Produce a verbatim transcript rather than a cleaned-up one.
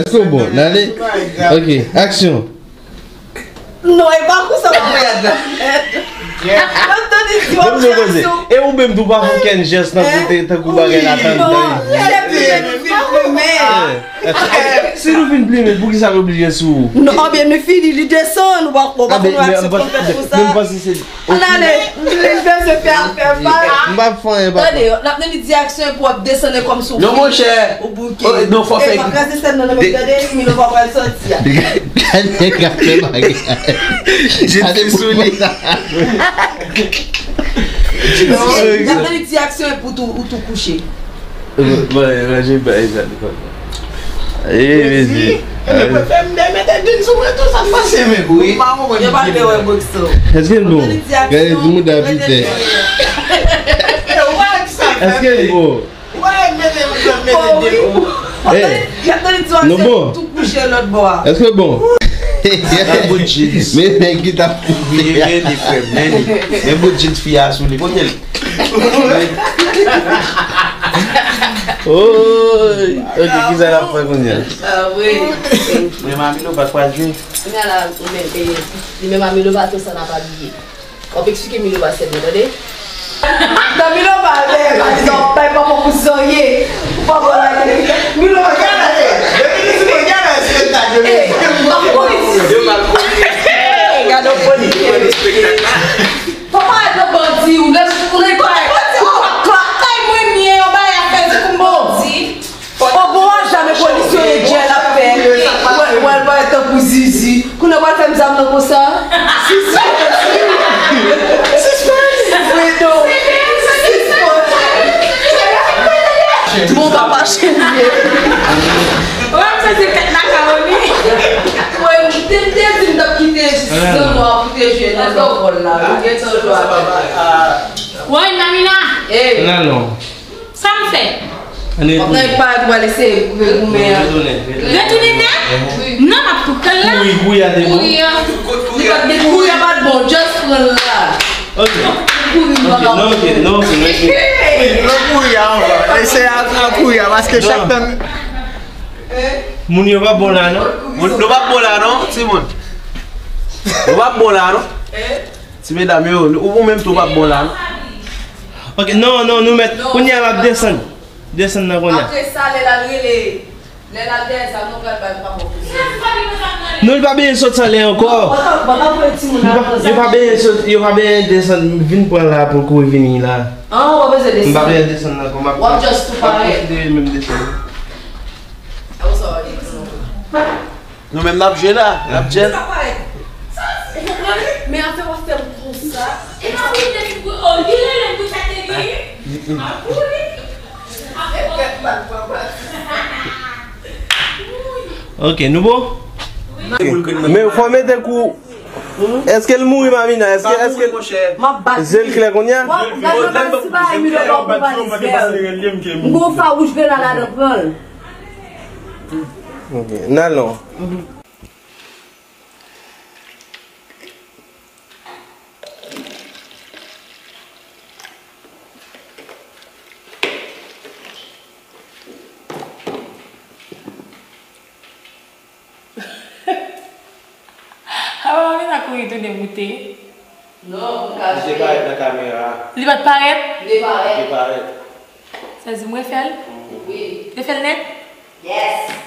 Èske w bon? N ale? Ok, aksyon. Non, e pa konsa w ap fè. Mwen tande di w ap fè aksyon. E ou menm tou pa fè okenn jès nan kote tankou bagay la tann. Non, se plimen, se plimen. Si nou fin plimen, poukisa l oblije sou ou? Non, anben nou fini, li desann, ou pa, ou pa konn aksyon pou fè konsa. Ann ale, li bezwen fè afè pa. M p ap fè anyen, papa. Tande, l ap nan li di aksyon epi w ap desann kòmsi w fini. Non, monchè. Ou bouke. Non, fò fè. E pa kraze sèn nan, non, men tande, Milova pral sòti a. Gade nèg ap fè bagay. Gade sou li. L ap nan li di aksyon epi w tou, ou tou kouche. Bon, ranje bay sa li konn. Ee, mezi. Mwen fè m de mete din sou mwen tou, sa k pase menm? Wi. Yo pa vle wè bòks ou. Èske l bon? Gade ti mouda pitè. Èske l bon? Wè, mete, mete din. Hey. Nou bon? Tou kouche lòt bò a. Èske l bon? Men nèg ki t ap koupe. Men li frè m, men li. Men bout jeans fi a sou li. Kote l? Oy, ok, kisa l ap fè kounye a? Ah, wi. Men Mami Lova pa jwe. Kounye a la, men, eh, li men Mami Lova tou sa n ap abiye. W ap eksplike Milova sèlman, tande? Nan Milova, men, pa egzanp, pa, pa pou zanyen. Ou pa konn la, Milova, gade. Depi li di mwen, gade espektak yo. Eh, w ap kouri. Yo mal kouri. Eh, gade w kouri. Yo mal espektak la. Papa, gade bandi, ou lè ou lè kay, ou klak kay mwen, mwen, yon bagay ap fè di pou m bandi. O bon, a jamè polis yo ye djèl ap fè. Wè, wè, l parèt tankou zizi. Kounye a w pral fè m zam nan konsa. Sispens. Sispens. Fredo. Sispens. Bon, papa cheri. Wè, m santi tèt makawoni. Wè, m te, m te di m t ap kite zanno a pou te jwe nan vòl la. Ou gen tan jwe avè l. Woy, Mamina! Hey! Nan non. Sa m fè? W ap nan yon parèt ou pral eseye goumen an. Retounen nèt? Wi. Non, m ap tou pran l la. Kouri, kouri a te bon. Kouri a. Li pa t gen kouri a pa t bon, just pran l la. Ok. Kouri, ok, non, ok, non, ok, non, ok. Wi, pran kouri a ankò. Eseye a pran kouri a, paske chak tan. Moun yo pa bon la, non? Moun, nou pa bon la, non, timoun? Nou pa bon la, non? Ti medam yo, ou, ou menm tou w ap bon la, non? Ok, non, non, nou mèt. Kounye a m ap desann. Desann nan kounye a. Apre sa, lè l al rele, lè l al dèyè sa, nou pral bay papa w kounye a. Non, li pa bezwen sot sa lè ankò. Non, mwen ka, mwen ka voye timoun nan konsa. Yo pa bezwen sot, yo pa bezwen desann, vin pran la pou l kouri vini la. Ah, w pa bezwen desann. M pa bezwen desann nan ankò, m ap, w ap just tou parèt. M ap konsidere l menm desann. Nou menm n ap jwe la, n ap jwe. Ou konprann? Men afè w ap fè m konsa. E pa ou te di pou, oh, li rele m pou sa te li. M ap kouri. Ok, nou bon? Men fò mete kou. Èske l mouri, Mamina? Èske, èske zye l klè kounye a? W ap gade nan ti bagay mi lòt bò pou valiz vè. M gon fa wouj vè la ladan, pran l. Ok, n al non. Apa Mamina kouri tounen moute? Non, pou l ka jwe. Li te parèt nan kamera a. Li pa t parèt? Li te parèt. Li te parèt. Sa di m refè l? Wi. Refè l nèt? Yes.